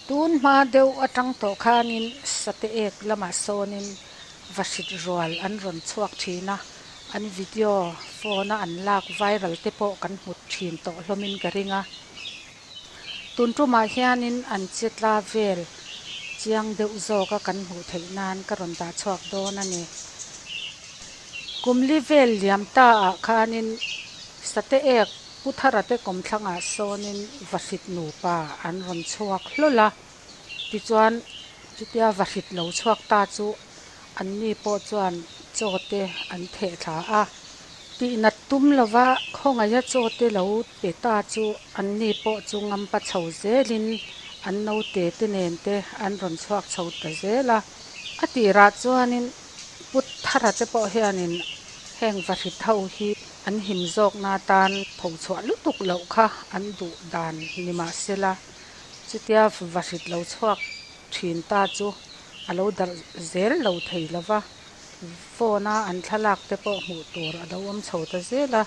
Tun hma deuh atang tawh khanin Sate ek lamah sawnin vahrit rual an rawn chhuak thin a, an video phone a an lak viral te pawh kan hmu thin tawh hlawmin ka ring a. Tun tumah hianin an che tla vel chiang deuh zawka kan hmuh theih nan ka rawn dah chhuak dawn a ni. Kum li vel liam ta ah khanin Sate ek Pu Thara te kawmthlangah sawnin vahrit nupa an rawn chhuak hlawl a, tichuan chutia vahrit lo chhuak ta chu anni pawh chuan chaw te an theh thla a. Tihnat tum lova khawngaia chaw te lo pe ta chu anni pawh chu ngampa chho zelin an naute te nen te an rawn chhuak chho ta zel a. A tirah chuanin Pu Thara te pawh hianin heng vahrit ho hi an him zawkna atan tho chhuah lutuk loh kha an duh dan ni mahsela chutia vahrit lo chhuak thin ta chu a lo darh zel lo thei lo va, phone a an thlalak te pawh hmuh tur a lo awm chho ta zel a,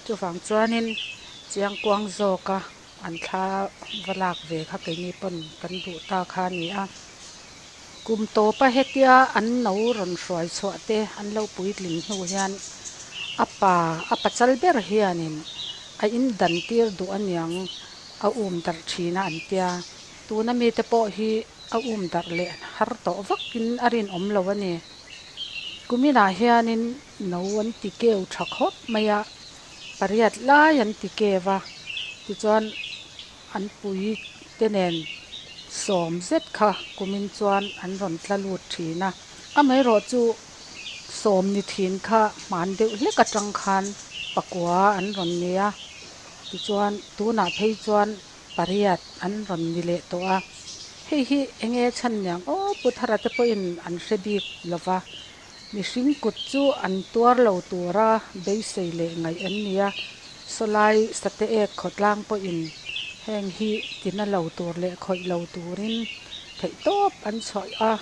chuvang chuanin chiangkuang zawka an thla va lak ve kha keini pawn kan duh ta kha a ni a. Kum tawpa hetia an no rawn hruai chhuah te an lo puitling hnu hian a pa a pachal ber hianin a in dan tir duh aniang a um darh thin a an tia. Tuna mite pawh hi a um darh leh har tawh vakin a rinawm lo a ni. Kuminah hianin no an ti keu tha khawp mai a, pariat lai an ti keu a, tichuan an pui te nen sawm zet kha kumin chuan an rawn tla lut thin a. Amaherawhchu sawm ni thin kha hman deuh hlek atang khan pakua an rawn ni a, tichuan tunah phei chuan pariat an rawn ni leh tawh a. Hei hi eng nge chhan niang aw Pu Thara te pawhin an hre bik lo va, mihring kut chu an tuar lo tura beisei leh ngaih an ni a, sawlai sate ek khawtlang pawhin heng hi tina lo tur leh khawih lo turin theihtawp an chhuah a,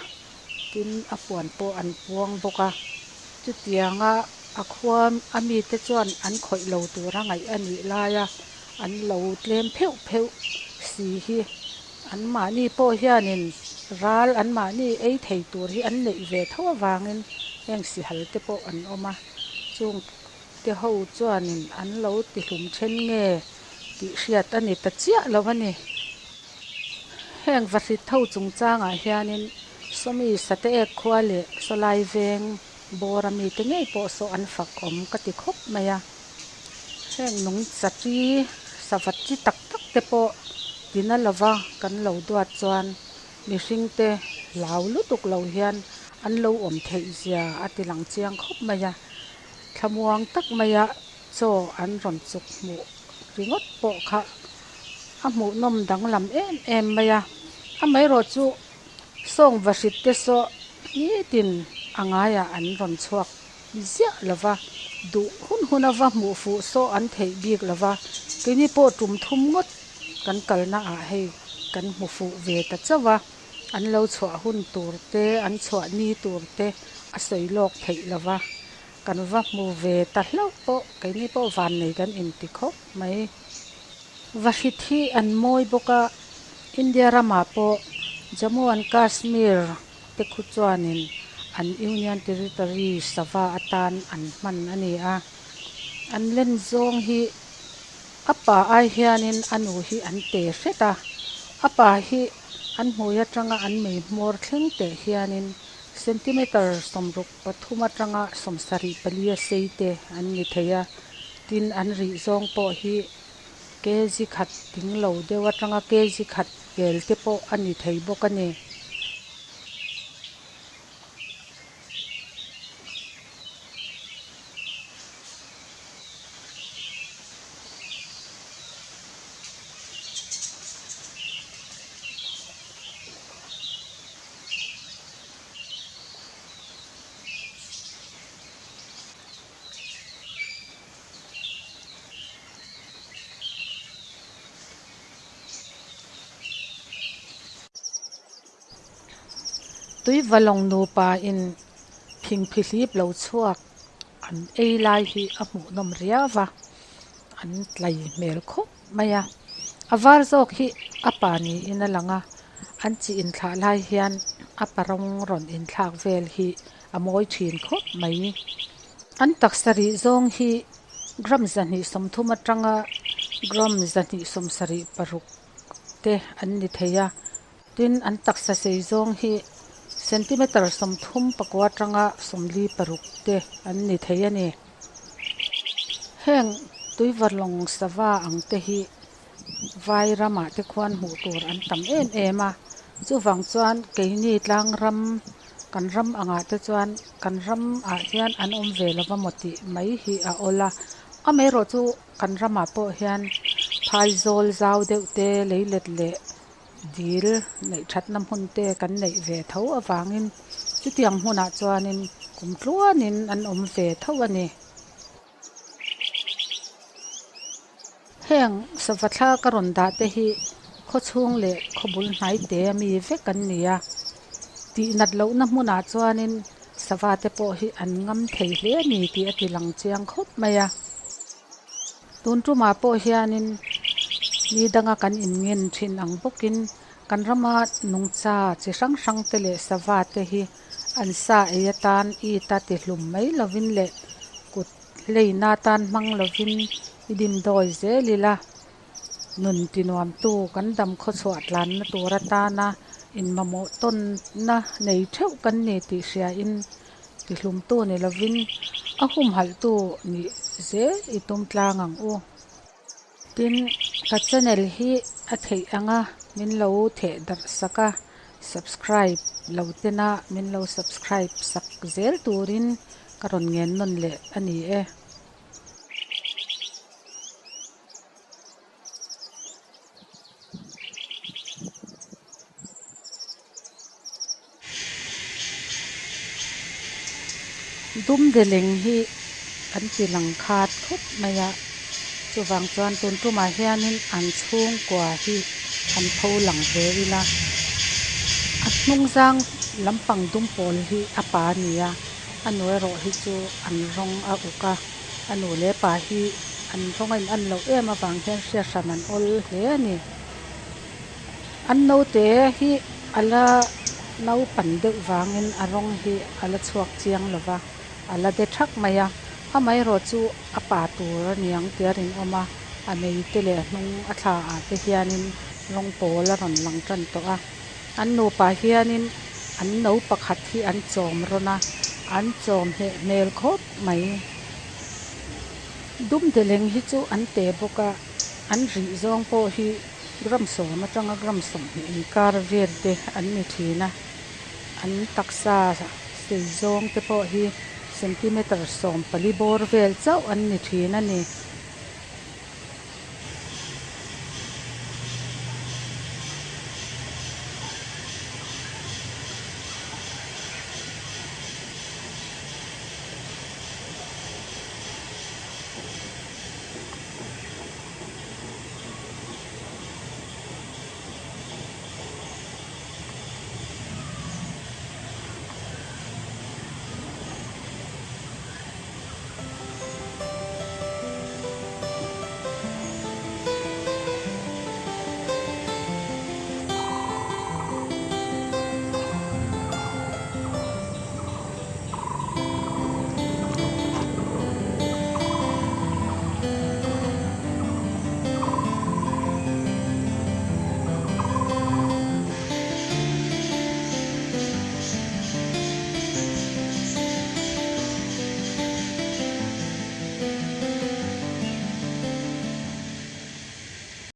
tin a puan pawh an puang bawk a. Chutianga a khua a mite chuan an khawih lo tura ngaih a nih laia an lo tlem pheuh pheuh si hi anmahni pawh hianin ral anmahni ei thei tur hi an neih ve tho avangin heng sihal te pawh an awm a, chung te ho chuanin an lo tihlum then nge tih hriat a ni ta chiah lo a ni. Heng vahrit ho chungchangah hianin Sawmi Sate Ek khua leh Sawlai veng bawr a mite ngei pawh saw an fak awm ka ti khawp mai a. Heng nung chachi savat chi tak tak te pawh tina lova kan lo duat chuan mihringte hlau lutuk lo hian an lo awm theih zia a ti lang chiang khawp mai a. Thlamuang tak maia chaw an rawn chuk hmuh ringawt pawh kha a hmuhnawm danglam em em mai a. Amaherawh chu sawng vahrit te saw nitin a ngaiah an rawn chhuak ziah lo va, duh hun hun a va hmuh fuh saw an theih bik lo va, keini pawh tum thum ngawt kan kalna ah hei kan hmu fuh ve ta chauh a, an lo chhuah hun tur te, an chhuah ni tur te a sawi lawk theih lo va, kan va hmu ve ta hlauh pawh keini pawh vannei kan inti khawp mai. Vahrit hi an mawi bawk a, India ramah pawh Jammu and Kashmir te khu chuanin an Union Territory sava atan an hman a ni a. An len zawng hi a pa ai hianin a nu hi an te hret a, a pa hi an hmui atanga an mei hmawr thleng teh hianin centimeter 63 atanga 74 a sei te an ni thei a, tin an rih zawng pawh hi kg khat ding lo deuh atanga kg khat vel te pawh a ni thei bawk a ni. Tuivalawng nupa in phingphihlip lo chhuak an ei lai hi a hmuhnawm riau va, an tlai hmel khawp mai a. A var zawk hi a pa niin a lang a, An chi inthlah lai hian a pa rawng rawn inthlak vel hi a mawi thin khawp mai. An taksa rih zawng hi gram 230 atanga gram 276 te an ni thei a. Tin, an taksa sei zawng hi centimeter 34 atanga 46 te an ni thei a ni. Heng tuivalawng sava ang te hi vai ramah te khuan hmuh tur an tam em em a. Chuvang chuan keini tlang ram kan ram angah te chuan kan ramah hian an awm ve lova maw tih mai hi a awl a. Amaherawh chu kan ramah pawh hian phaizawl zau deuh te leilet leh dil neih thatna hmun te kan neih ve tho avangin chutiang hmunah chuanin kum tluanin an awm ve tho a ni. Heng sava thla ka rawn dah te hi khawchhung leh khawbul hnai te a mi vek an ni a, tih nat lohna hmunah chuanin sava te pawh hi an ngam thei hle a ni tih a ti lang chiang khawp mai a. Tun tumah pawh hianin ni danga kan inngen thin ang bawkin kan rama nungcha chi hrang hrang te leh sava te hi an sa ei atan it a ti hlum mai lovin leh kut hleina atan hmang lovin i dimdawi zel ila nun tinuamtu kan dam khawchhuah tlanna tur atana inmamawh tawnna nei theuh kan ni tih hriain tihlumtu ni lovin a humhalhtu nih zel i tum tlang ang u. Tin, ka channel hi a theih anga min lo theh darh sak a, subscribe lo tena min lo subscribe sak zel turin ka rawn ngen nawn leh a ni e. Dumdeleng hi an ti lang khat khawp mai a, chuvang chuan tun tumah hianin an chhungkua hi han pho lang ve ila. A hnung zang lampang dum pawl hi a pa a ni a, a nu erawh hi chu an rawng a uk a, a nu leh pa hi an rawng a in an loh em avang hian hriat hran an awl hle a ni. An naute hi a la naupan deuh vangin a rawng hi a la chhuak chiang lo va, a la de thak mai a, amaherawh chu a pa tur a niang tih a rinawm a, a mei te leh a hnung a thla ah te hianin rawng pawl a rawn lang tan tawh a, an nupa hianin an no pakhat hi an chawm rawn a, an chawm hneh hmel khawp mai. Dumdeleng hi chu an te bawk a, an rih zawng pawh hi gram 10 atanga gram 20 inkar vel te an ni thin a, an taksa sei zawng te pawh hi centimeter 14 bawr vel chauh an ni thin a ni.